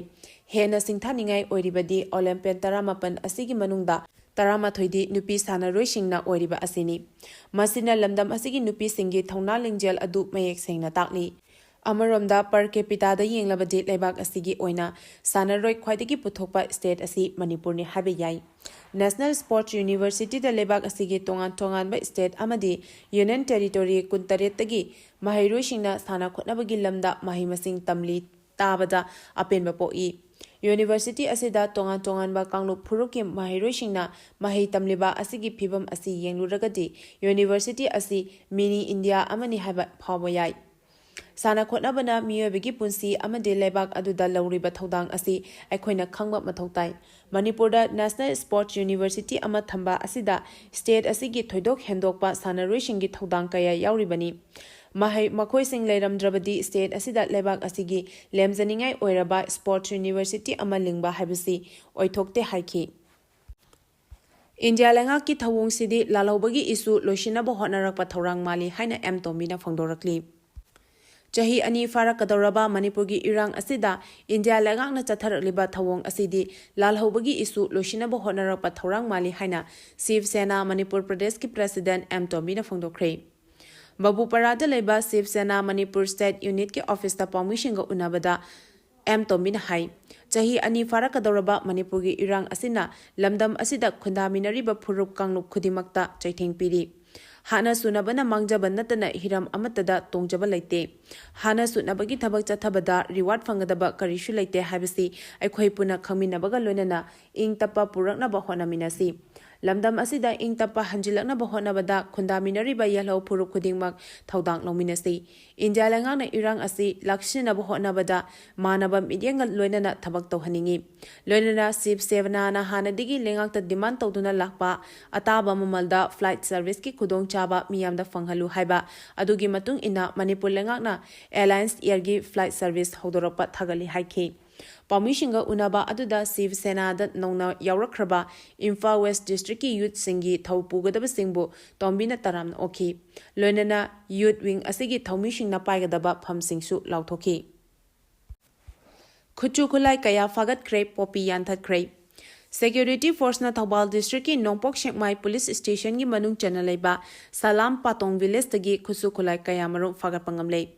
ꯍꯦꯟꯅ ꯁꯤꯡꯊꯥꯅꯤꯡꯉꯥꯏ ꯑꯣꯏꯔꯤꯕꯗꯤ ꯑꯣꯂꯦꯝꯄꯤꯌꯟ ꯇꯔꯥꯃꯥꯄꯟ ꯑꯁꯤꯒꯤ ꯃꯅꯨꯡꯗ ꯇꯔꯥꯃꯥꯊꯣꯏꯗꯤ ꯅꯨꯄꯤ ꯁꯥꯟꯅꯔꯣꯏꯁꯤꯡꯅ ꯑꯣꯏꯔꯤꯕ ꯑꯁꯤꯅꯤ꯫ ꯃꯁꯤꯅ ꯂꯝꯗꯝ ꯑꯁꯤꯒꯤ ꯅꯨꯄꯤꯁꯤꯡꯒꯤ ꯊꯧꯅꯥ ꯂꯤꯡꯖꯦꯜ ꯑꯗꯨ ꯃꯌꯦꯛ ꯁꯦꯡꯅ ꯇꯥꯛꯂꯤ꯫ ꯑꯃꯔꯣꯝꯗ per capitaꯗ ꯌꯦꯡꯂꯕꯗꯤ ꯂꯩꯕꯥꯛ ꯑꯁꯤꯒꯤ ꯑꯣꯏꯅ ꯁꯥꯟꯅꯔꯣꯏ ꯈ꯭ꯋꯥꯏꯗꯒꯤ ꯄꯨꯊꯣꯛꯄ ꯁ꯭ꯇꯦꯠ ꯑꯁꯤ ꯃꯅꯤꯄꯨꯔꯅꯤ ꯍꯥꯏꯕ ꯌꯥꯏ꯫ ꯅꯦꯁꯅꯦꯜ ꯁ꯭ꯄꯣꯔꯠꯁ ꯌꯨꯅꯤꯚꯔꯁꯤꯇꯤꯗ ꯂꯩꯕꯥꯛ ꯑꯁꯤꯒꯤ ꯇꯣꯉꯥꯟ ꯇꯣꯉꯥꯟꯕ ꯁ꯭ꯇꯦꯠ ꯑꯃꯗꯤ ꯌꯨꯅꯤꯌꯟ ꯇꯦꯔꯤꯇꯣꯔꯤ ꯀꯨꯟꯇꯔꯦꯠꯇꯒꯤ ꯃꯍꯩꯔꯣꯏꯁꯤꯡꯅ ꯁꯥꯟꯅ ꯈꯣꯠꯅꯕꯒꯤ ꯂꯝꯗ ꯃꯍꯩ ꯃꯁꯤꯡ ꯇꯝꯂꯤ ꯇꯥꯕꯗ ꯑꯄꯦꯟꯕ ꯄꯣꯛꯏ꯫ ꯌꯨꯅꯤꯚꯔꯁꯤꯇꯤ ꯑꯁꯤꯗ ꯇꯣꯉꯥꯟ ꯇꯣꯉꯥꯟꯕ ꯀꯥꯡꯂꯨꯞ ꯐꯨꯔꯨꯞꯀꯤ ꯃꯍꯩꯔꯣꯏꯁꯤꯡꯅ ꯃꯍꯩ ꯇꯝꯂꯤꯕ ꯑꯁꯤꯒꯤ ꯐꯤꯚꯝ ꯑꯁꯤ ꯌꯦꯡꯂꯨꯔꯒꯗꯤ ꯌꯨꯅꯤꯚꯔꯁꯤꯇꯤ ꯑꯁꯤ ꯃꯤꯅꯤ ꯏꯟꯗꯤꯌꯥ ꯑꯃꯅꯤ ꯍꯥꯏꯕ ꯐꯥꯎꯕ ꯌꯥꯏ꯫ ꯁꯥꯟꯅ ꯈꯣꯠꯅꯕꯅ ꯃꯤꯑꯣꯏꯕꯒꯤ ꯄꯨꯟꯁꯤ ꯑꯃꯗꯤ ꯂꯩꯕꯥꯛ ꯑꯗꯨꯗ ꯂꯧꯔꯤꯕ ꯊꯧꯗꯥꯡ ꯑꯁꯤ ꯑꯩꯈꯣꯏꯅ ꯈꯪꯕ ꯃꯊꯧ ꯇꯥꯏ꯫ ꯃꯅꯤꯄꯨꯔꯗ ꯅꯦꯁꯅꯦꯜ ꯁ꯭ꯄꯣꯔꯠꯁ ꯌꯨꯅꯤꯚꯔꯁꯤꯇꯤ ꯑꯃ ꯊꯝꯕ ꯑꯁꯤꯗ ꯁ꯭ꯇꯦꯠ ꯑꯁꯤꯒꯤ ꯊꯣꯏꯗꯣꯛ ꯍꯦꯟꯗꯣꯛꯄ ꯁꯥꯟꯅꯔꯣꯏꯁꯤꯡꯒꯤ ꯊꯧꯗꯥꯡ ꯀꯌꯥ ꯌꯥꯎꯔꯤꯕꯅꯤ꯫ ꯃꯍꯩ ꯃꯈꯣꯏꯁꯤꯡ ꯂꯩꯔꯝꯗ꯭ꯔꯕꯗꯤ state ꯑꯁꯤꯗ ꯂꯩꯕꯥꯛ ꯑꯁꯤꯒꯤ ꯂꯦꯝꯖꯅꯤꯡꯉꯥꯏ ꯑꯣꯏꯔꯕ sports university ꯑꯃ ꯂꯤꯡꯕ ꯍꯥꯏꯕꯁꯤ ꯑꯣꯏꯊꯣꯛꯇꯦ ꯍꯥꯏꯈꯤ꯫ ꯏꯟꯗꯤꯌꯥ ꯂꯩꯉꯥꯛꯀꯤ ꯊꯧꯑꯣꯡꯁꯤꯗꯤ ꯂꯥꯜꯍꯧꯕꯒꯤ issue ꯂꯣꯏꯁꯤꯟꯅꯕ ꯍꯣꯠꯅꯔꯛꯄ ꯊꯧꯔꯥꯡ ꯃꯥꯜꯂꯤ ꯍꯥꯏꯅ ꯑꯦꯝ ꯇꯣꯝꯕꯤꯅ ꯐꯣꯡꯗꯣꯔꯛꯂꯤ꯫ ꯆꯍꯤ ꯑꯅꯤ ꯐꯥꯔꯛꯀꯗꯧꯔꯕ ꯃꯅꯤꯄꯨꯔꯒꯤ ꯏꯔꯥꯡ ꯑꯁꯤꯗ ꯏꯟꯗꯤꯌꯥ ꯂꯩꯉꯥꯛꯅ ꯆꯠꯊꯔꯛꯂꯤꯕ ꯊꯧꯑꯣꯡ ꯑꯁꯤꯗꯤ ꯂꯥꯜꯍꯧꯕꯒꯤ issue ꯂꯣꯏꯁꯤꯟꯅꯕ ꯍꯣꯠꯅꯔꯛꯄ ꯊꯧꯔꯥꯡ ꯃꯥꯜꯂꯤ ꯍꯥꯏꯅ ꯁꯤꯕ ꯁꯦꯅꯥ ꯃꯅꯤꯄꯨꯔ ꯄ꯭ꯔꯗꯦꯁꯀꯤ president ꯑꯦꯝ ꯇꯣꯝꯕꯤꯅ ꯐꯣꯡꯗꯣꯛꯈ꯭ꯔꯦ꯫ ꯕꯕꯨꯄꯥꯔꯥꯗ ꯂꯩꯕ ꯁꯤꯕ ꯁꯦꯅꯥ ꯃꯅꯤꯄꯨꯔ state unitꯀꯤ officeꯇ ꯄꯥꯎꯃꯤꯁꯤꯡꯒ ꯎꯅꯕꯗ ꯑꯦꯝ ꯇꯣꯝꯕꯤꯅ ꯍꯥꯏ, ꯆꯍꯤ ꯑꯅꯤ ꯐꯥꯔꯛꯀꯗꯧꯔꯕ ꯃꯅꯤꯄꯨꯔꯒꯤ ꯏꯔꯥꯡ ꯑꯁꯤꯅ ꯂꯝꯗꯝ ꯑꯁꯤꯗ ꯈꯨꯟꯗꯥꯃꯤꯟꯅꯔꯤꯕ ꯐꯨꯔꯨꯞ ꯀꯥꯡꯂꯨꯞ ꯈꯨꯗꯤꯡꯃꯛꯇ ꯆꯩꯊꯦꯡ ꯄꯤꯔꯤ꯫ ꯍꯥꯟꯅ ꯁꯨꯅꯕꯅ ꯃꯥꯡꯖꯕ ꯅꯠꯇꯅ ꯍꯤꯔꯝ ꯑꯃꯠꯇꯗ ꯇꯣꯡꯖꯕ ꯂꯩꯇꯦ꯫ ꯍꯥꯟꯅ ꯁꯨꯅꯕꯒꯤ ꯊꯕꯛ ꯆꯠꯊꯕꯗ reward ꯐꯪꯒꯗꯕ ꯀꯔꯤꯁꯨ ꯂꯩꯇꯦ ꯍꯥꯏꯕꯁꯤ ꯑꯩꯈꯣꯏ ꯄꯨꯟꯅ ꯈꯪꯃꯤꯟꯅꯕꯒ ꯂꯣꯏꯅꯅ ꯏꯪ ꯇꯞꯄ ꯄꯨꯔꯛꯅꯕ ꯍꯣꯠꯅꯃꯤꯟꯅꯁꯤ꯫ ꯂꯝꯗꯝ ꯑꯁꯤꯗ ꯏꯪ ꯇꯞꯄ ꯍꯟꯖꯤꯜꯂꯛꯅꯕ ꯍꯣꯠꯅꯕꯗ ꯈꯨꯟꯗꯥꯃꯤꯟꯅꯔꯤꯕ ꯌꯦꯜꯍꯧ ꯐꯨꯔꯨꯞ ꯈꯨꯗꯤꯡꯃꯛ ꯊꯧꯗꯥꯡ ꯂꯧꯃꯤꯟꯅꯁꯤ꯫ ꯏꯟꯗꯤꯌꯥ ꯂꯩꯉꯥꯛꯅ ꯏꯔꯥꯡ ꯑꯁꯤ ꯂꯥꯛꯁꯤꯟꯅꯕ ꯍꯣꯠꯅꯕꯗ ꯃꯥꯟꯅꯕ ꯃꯤꯠꯌꯦꯡꯒ ꯂꯣꯏꯅꯅ ꯊꯕꯛ ꯇꯧꯍꯟꯅꯤꯡꯏ꯫ ꯂꯣꯏꯅꯅ ꯁꯤꯕ ꯁꯦꯅꯥꯅ ꯍꯥꯟꯅꯗꯒꯤ ꯂꯩꯉꯥꯛꯇ demand ꯇꯧꯗꯨꯅ ꯂꯥꯛꯄ ꯑꯇꯥꯕ ꯃꯃꯜꯗ flight serviceꯀꯤ ꯈꯨꯗꯣꯡꯆꯥꯕ ꯃꯤꯌꯥꯝꯗ ꯐꯪꯍꯜꯂꯨ ꯍꯥꯏꯕ ꯑꯗꯨꯒꯤ ꯃꯇꯨꯡ ꯏꯟꯅ ꯃꯅꯤꯄꯨꯔ ꯂꯩꯉꯥꯛꯅ Alliance Airꯒꯤ flight service ꯍꯧꯗꯣꯔꯛꯄ ꯊꯥꯒꯠꯂꯤ ꯍꯥꯏꯈꯤ꯫ ꯄꯥꯎꯃꯤꯁꯤꯡꯒ ꯎꯅꯕ ꯑꯗꯨꯗ ꯁꯤꯕ ꯁꯦꯅꯥꯗ ꯅꯧꯅ ꯌꯥꯎꯔꯛꯈ꯭ꯔꯕ ꯏꯝꯐꯥꯜ West Districtꯀꯤ youthꯁꯤꯡꯒꯤ ꯊꯧ ꯄꯨꯒꯗꯕꯁꯤꯡꯕꯨ ꯇꯣꯝꯕꯤꯅ ꯇꯔꯥꯝꯅ ꯑꯣꯛꯈꯤ꯫ ꯂꯣꯏꯅꯅ youth wing ꯑꯁꯤꯒꯤ ꯊꯧꯃꯤꯁꯤꯡꯅ ꯄꯥꯏꯒꯗꯕ ꯐꯝꯁꯤꯡꯁꯨ ꯂꯥꯎꯊꯣꯛꯈꯤ꯫ ꯈꯨꯠꯁꯨ ꯈꯨꯠꯂꯥꯏ ꯀꯌꯥ ꯐꯥꯒꯠꯈ꯭ꯔꯦ, ꯄꯣꯄꯤ ꯌꯥꯟꯊꯠꯈ꯭ꯔꯦ꯫ Security forceꯅ ꯊꯧꯕꯥꯜ districtꯀꯤ ꯅꯣꯡꯄꯣꯛ ꯁꯦꯛꯃꯥꯏ police stationꯒꯤ ꯃꯅꯨꯡ ꯆꯟꯅ ꯂꯩꯕ ꯁꯂꯥꯝ ꯄꯥꯇꯣꯡ villageꯇꯒꯤ ꯈꯨꯠꯁꯨ ꯈꯨꯠꯂꯥꯏ ꯀꯌꯥ ꯃꯔꯨꯝ ꯐꯥꯒꯠꯄ ꯉꯝꯂꯦ꯫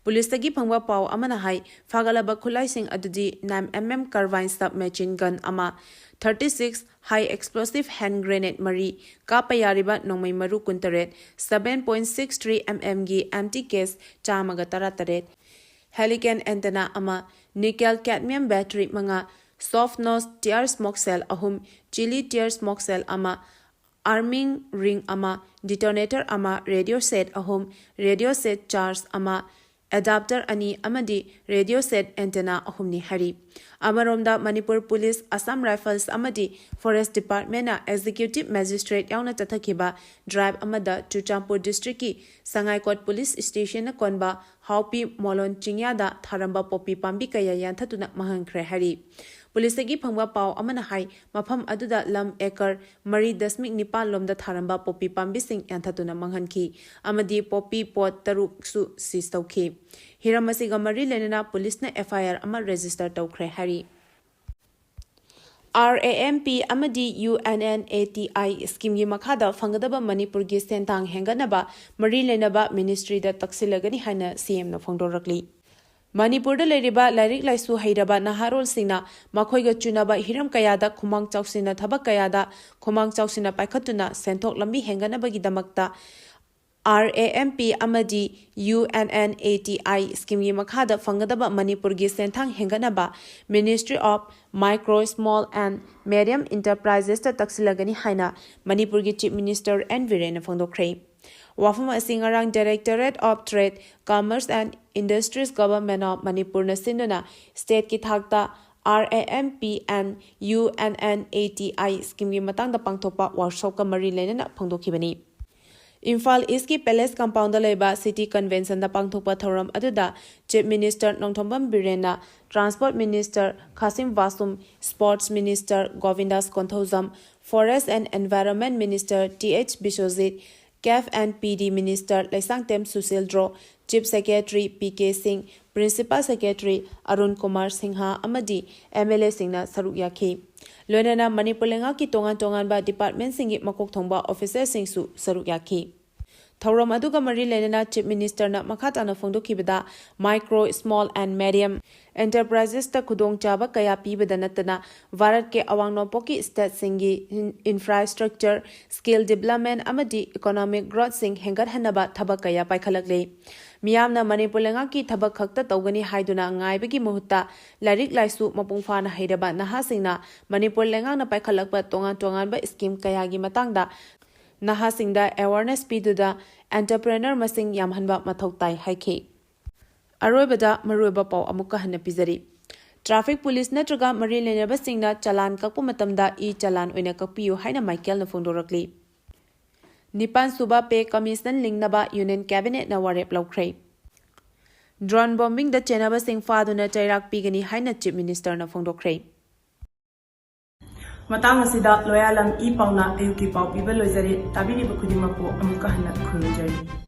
Policeꯇꯒꯤ ꯐꯪꯕ ꯄꯥꯎ ꯑꯃꯅ ꯍꯥꯏ, ꯐꯥꯒꯠꯂꯕ ꯈꯨꯠꯂꯥꯏꯁꯤꯡ ꯑꯗꯨꯗꯤ nine MM carbine submachine gun ꯑꯃ, thirty six high explosive hand grenade ꯃꯔꯤ, ꯀꯥꯞꯄ ꯌꯥꯔꯤꯕ ꯅꯣꯡꯃꯩ ꯃꯔꯨ ꯀꯨꯟꯇꯔꯦꯠ, seven point six three MMꯒꯤ empty case ꯆꯥꯝꯃꯒ ꯇꯔꯥꯇꯔꯦꯠ, Helican antenna ꯑꯃ, nickel cadmium battery ꯃꯉꯥ, soft nose tear smoke shell ꯑꯍꯨꯝ, chili tear smoke shell ꯑꯃ, arming ring ꯑꯃ, detonator ꯑꯃ, radio set ꯑꯍꯨꯝ, radio set charge ꯑꯃ, ꯑꯦꯗꯥꯞꯇꯔ ꯑꯅꯤ ꯑꯃꯗꯤ ꯔꯦꯗꯤꯑꯣ ꯁꯦꯠ ꯑꯦꯟꯇꯦꯅꯥ ꯑꯍꯨꯝꯅꯤ ꯍꯥꯏꯔꯤ꯫ ꯑꯃꯔꯣꯝꯗ, ꯃꯅꯤꯄꯨꯔ ꯄꯨꯂꯤꯁ, ꯑꯁꯥꯝ ꯔꯥꯏꯐꯜꯁ ꯑꯃꯗꯤ ꯐꯣꯔꯦꯁ ꯗꯤꯄꯥꯔꯠꯃꯦꯟꯅ ꯑꯦꯛꯖꯤꯀ꯭ꯌꯨꯇꯤꯚ ꯃꯦꯖꯤꯁꯇ꯭ꯔꯦꯠ ꯌꯥꯎꯅ ꯆꯠꯊꯈꯤꯕ ꯗ꯭ꯔꯥꯏꯚ ꯑꯃꯗ ꯆꯨꯔꯆꯥꯟꯄꯨꯔ ꯗꯤꯁꯇ꯭ꯔꯤꯛꯀꯤ ꯁꯉꯥꯏꯀꯣꯠ ꯄꯨꯂꯤꯁ ꯁ꯭ꯇꯦꯁꯟꯅ ꯀꯣꯟꯕ ꯍꯥꯎꯄꯤ ꯃꯣꯂꯣꯟ ꯆꯤꯡꯌꯥꯗ ꯊꯥꯔꯝꯕ ꯄꯣꯄꯤ ꯄꯥꯝꯕꯤ ꯀꯌꯥ ꯌꯥꯟꯊꯠꯇꯨꯅ ꯃꯥꯡꯍꯟꯈ꯭ꯔꯦ ꯍꯥꯏꯔꯤ꯫ ꯄꯨꯂꯤꯁꯇꯒꯤ ꯐꯪꯕ ꯄꯥꯎ ꯑꯃꯅ ꯍꯥꯏ, ꯃꯐꯝ ꯑꯗꯨꯗ ꯂꯝ ꯑꯦꯀꯔ ꯃꯔꯤ ꯗꯁꯃꯤꯛ ꯅꯤꯄꯥꯟ ꯂꯣꯝꯗ ꯊꯥꯔꯝꯕ ꯄꯣꯄꯤ ꯄꯥꯝꯕꯤꯁꯤꯡ ꯌꯥꯟꯊꯠꯇꯨꯅ ꯃꯥꯡꯍꯟꯈꯤ ꯑꯃꯗꯤ ꯄꯣꯄꯤ ꯄꯣꯠ ꯇꯔꯨꯛꯁꯨ ꯁꯤꯖ ꯇꯧꯈꯤ꯫ ꯍꯤꯔꯝ ꯑꯁꯤꯒ ꯃꯔꯤ ꯂꯩꯅꯅ ꯄꯨꯂꯤꯁꯅ ꯑꯦꯐ ꯑꯥꯏ ꯑꯥꯔ ꯑꯃ ꯔꯦꯖꯤꯁꯇꯔ ꯇꯧꯈ꯭ꯔꯦ ꯍꯥꯏꯔꯤ꯫ ꯑꯥꯔ ꯑꯦ ꯑꯦꯝ ꯄꯤ ꯑꯃꯗꯤ U N N A T I ꯁ꯭ꯀꯤꯝꯒꯤ ꯃꯈꯥꯗ ꯐꯪꯒꯗꯕ ꯃꯅꯤꯄꯨꯔꯒꯤ ꯁꯦꯟꯊꯥꯡ ꯍꯦꯟꯒꯠꯅꯕ ꯃꯔꯤ ꯂꯩꯅꯕ ꯃꯤꯅꯤꯁꯇ꯭ꯔꯤꯗ ꯇꯛꯁꯤꯜꯂꯒꯅꯤ ꯍꯥꯏꯅ ꯁꯤ ꯑꯦꯝꯅ ꯐꯣꯡꯗꯣꯔꯛꯂꯤ꯫ ꯃꯅꯤꯄꯨꯔꯗ ꯂꯩꯔꯤꯕ ꯂꯥꯏꯔꯤꯛ ꯂꯥꯏꯁꯨ ꯍꯩꯔꯕ ꯅꯍꯥꯔꯣꯜꯁꯤꯡꯅ ꯃꯈꯣꯏꯒ ꯆꯨꯅꯕ ꯍꯤꯔꯝ ꯀꯌꯥꯗ ꯈꯨꯃꯥꯡ ꯆꯥꯎꯁꯤꯟꯅ ꯊꯕꯛ ꯀꯌꯥꯗ ꯈꯨꯃꯥꯡ ꯆꯥꯎꯁꯤꯟꯅ ꯄꯥꯏꯈꯠꯇꯨꯅ ꯁꯦꯟꯊꯣꯛ ꯂꯝꯕꯤ ꯍꯦꯟꯒꯠꯅꯕꯒꯤꯗꯃꯛꯇ ꯑꯥꯔ ꯑꯦ ꯑꯦꯝ ꯄꯤ ꯑꯃꯗꯤ U N N A T I ꯁ꯭ꯀꯤꯝꯒꯤ ꯃꯈꯥꯗ ꯐꯪꯒꯗꯕ ꯃꯅꯤꯄꯨꯔꯒꯤ ꯁꯦꯟꯊꯥꯡ ꯍꯦꯟꯒꯠꯅꯕ Ministry of Micro, Small and Medium Enterprises ꯇ ꯇꯛꯁꯤꯜꯂꯒꯅꯤ ꯍꯥꯏꯅ ꯃꯅꯤꯄꯨꯔꯒꯤ ꯆꯤꯐ ꯃꯤꯅꯤꯁꯇꯔ ꯑꯦꯟ ꯕꯤꯔꯦꯟꯅ ꯐꯣꯡꯗꯣꯛꯈ꯭ꯔꯦ꯫ ꯋꯥꯐꯝ ꯑꯁꯤ ꯉꯔꯥꯡ Directorate of Trade, Commerce and Industries, Government of Manipur ꯅ ꯁꯤꯟꯗꯨꯅ ꯁ꯭ꯇꯦꯠꯀꯤ ꯊꯥꯛꯇ R A M P and U N N A T I ꯁ꯭ꯀꯤꯝꯒꯤ ꯃꯇꯥꯡꯗ ꯄꯥꯡꯊꯣꯛꯄ ꯋꯥꯔꯛꯁꯣꯞꯀ ꯃꯔꯤ ꯂꯩꯅꯅ ꯐꯣꯡꯗꯣꯛꯈꯤꯕꯅꯤ꯫ ꯏꯝꯐꯥꯜ ꯏꯁꯀꯤ ꯄꯦꯂꯦꯁ ꯀꯝꯄꯥꯎꯟꯗ ꯂꯩꯕ ꯁꯤꯇꯤ ꯀꯟꯚꯦꯟꯁꯟꯗ ꯄꯥꯡꯊꯣꯛꯄ ꯊꯧꯔꯝ ꯑꯗꯨꯗ ꯆꯤꯐ ꯃꯤꯅꯤꯁꯇꯔ ꯅꯣꯡꯊꯣꯝꯕꯝ ꯕꯤꯔꯦꯟꯅ, transport minister Khashim Vashum, sports minister Govindas Konthoujam, forest and environment minister T H Biswajit, CAF and P D minister Leishangthem Susindro, chief secretary P K Singh, principal secretary Arun Kumar Singh ꯑꯃꯗꯤ ꯑꯦꯝ ꯑꯦꯜ ꯑꯦꯁꯤꯡꯅ ꯁꯔꯨꯛ ꯌꯥꯈꯤ꯫ ꯂꯣꯏꯅꯅ ꯃꯅꯤꯄꯨꯔ ꯂꯩꯉꯥꯛꯀꯤ ꯇꯣꯉꯥꯟ ꯇꯣꯉꯥꯟꯕ ꯗꯤꯄꯥꯔꯠꯃꯦꯟꯠꯁꯤꯡꯒꯤ ꯃꯀꯣꯛ ꯊꯣꯡꯕ ꯑꯣꯐꯤꯁꯔꯁꯤꯡꯁꯨ ꯁꯔꯨꯛ ꯌꯥꯈꯤ꯫ ꯊꯧꯔꯝ ꯑꯗꯨꯒ ꯃꯔꯤ ꯂꯩꯅꯅ ꯆꯤꯐ ꯃꯤꯅꯤꯁꯇꯔꯅ ꯃꯈꯥ ꯇꯥꯅ ꯐꯣꯡꯗꯣꯛꯈꯤꯕꯗ, ꯃꯥꯏꯀ꯭ꯔꯣ, ꯁ꯭ꯃꯣꯜ ꯑꯦꯟ ꯃꯦꯗꯤꯌꯝ ꯑꯦꯟꯇꯔꯄ꯭ꯔꯥꯏꯖꯦꯁꯇ ꯈꯨꯗꯣꯡꯆꯥꯕ ꯀꯌꯥ ꯄꯤꯕꯗ ꯅꯠꯇꯅ ꯚꯥꯔꯠꯀꯤ ꯑꯋꯥꯡ ꯅꯣꯡꯄꯣꯛꯀꯤ ꯁ꯭ꯇꯦꯠꯁꯤꯡꯒꯤ ꯏꯟ-, ꯏꯟꯐ꯭ꯔꯥꯁ꯭ꯇ꯭ꯔꯛꯆꯔ, ꯁ꯭ꯀꯤꯜ ꯗꯤꯕ꯭ꯂꯞꯃꯦꯟꯠ ꯑꯃꯗꯤ ꯏꯀꯣꯅꯣꯃꯤꯛ ꯒ꯭ꯔꯣꯊꯁꯤꯡ ꯍꯦꯟꯒꯠꯍꯟꯅꯕ ꯊꯕꯛ ꯀꯌꯥ ꯄꯥꯏꯈꯠꯂꯛꯂꯤ꯫ ꯃꯤꯌꯥꯝꯅ ꯃꯅꯤꯄꯨꯔ ꯂꯩꯉꯥꯛꯀꯤ ꯊꯕꯛ ꯈꯛꯇ ꯇꯧꯒꯅꯤ ꯍꯥꯏꯗꯨꯅ ꯉꯥꯏꯕꯒꯤ ꯃꯍꯨꯠꯇ ꯂꯥꯏꯔꯤꯛ ꯂꯥꯏꯁꯨ ꯃꯄꯨꯡ ꯐꯥꯅ ꯍꯩꯔꯕ ꯅꯍꯥꯁꯤꯡꯅ ꯃꯅꯤꯄꯨꯔ ꯂꯩꯉꯥꯛꯅ ꯄꯥꯏꯈꯠꯂꯛꯄ ꯇꯣꯉꯥꯟ ꯇꯣꯉꯥꯟꯕ ꯁ꯭ꯀꯤꯝ ꯀꯌꯥꯒꯤ ꯃꯇꯥꯡꯗ ꯅꯍꯥꯁꯤꯡꯗ ꯑꯦꯋꯥꯔꯅꯦꯁ ꯄꯤꯗꯨꯅ ꯑꯦꯟꯇꯔꯄ꯭ꯔꯦꯅꯔ ꯃꯁꯤꯡ ꯌꯥꯝꯍꯟꯕ ꯃꯊꯧ ꯇꯥꯏ ꯍꯥꯏꯈꯤ꯫ ꯑꯔꯣꯏꯕꯗ ꯃꯔꯨꯑꯣꯏꯕ ꯄꯥꯎ ꯑꯃꯨꯛꯀ ꯍꯟꯅ ꯄꯤꯖꯔꯤ꯫ Traffic police ꯅꯠꯇ꯭ꯔꯒ ꯃꯔꯤ ꯂꯩꯅꯕꯁꯤꯡꯅ ꯆꯂꯥꯟ ꯀꯛꯄ ꯃꯇꯝꯗ e-challan ꯑꯣꯏꯅ ꯀꯛꯄꯤꯌꯨ ꯍꯥꯏꯅ ꯃꯥꯏꯀꯦꯜꯅ ꯐꯣꯡꯗꯣꯔꯛꯂꯤ꯫ ꯅꯤꯄꯥꯟ ꯁꯨꯕ Pay Commission ꯂꯤꯡꯅꯕ Union Cabinet ꯅ ꯋꯥꯔꯦꯞ ꯂꯧꯈ꯭ꯔꯦ꯫ Drone bombing ꯗ ꯆꯦꯟꯅꯕꯁꯤꯡ ꯐꯥꯗꯨꯅ ꯆꯩꯔꯥꯛ ꯄꯤꯒꯅꯤ ꯍꯥꯏꯅ Chief Minister ꯅ ꯐꯣꯡꯗꯣꯛꯈ꯭ꯔꯦ꯫ ꯃꯇꯥꯡ ꯑꯁꯤꯗ ꯂꯣꯌꯥꯂꯝ ꯏ ꯄꯥꯎꯅ ꯑꯌꯨꯛꯀꯤ ꯄꯥꯎ ꯄꯤꯕ ꯂꯣꯏꯖꯔꯦ꯫ ꯇꯥꯕꯤꯔꯤꯕ ꯈꯨꯗꯤꯡꯃꯛꯄꯨ ꯑꯃꯨꯛꯀ ꯍꯟꯅ ꯈꯨꯔꯨꯝꯖꯔꯤ꯫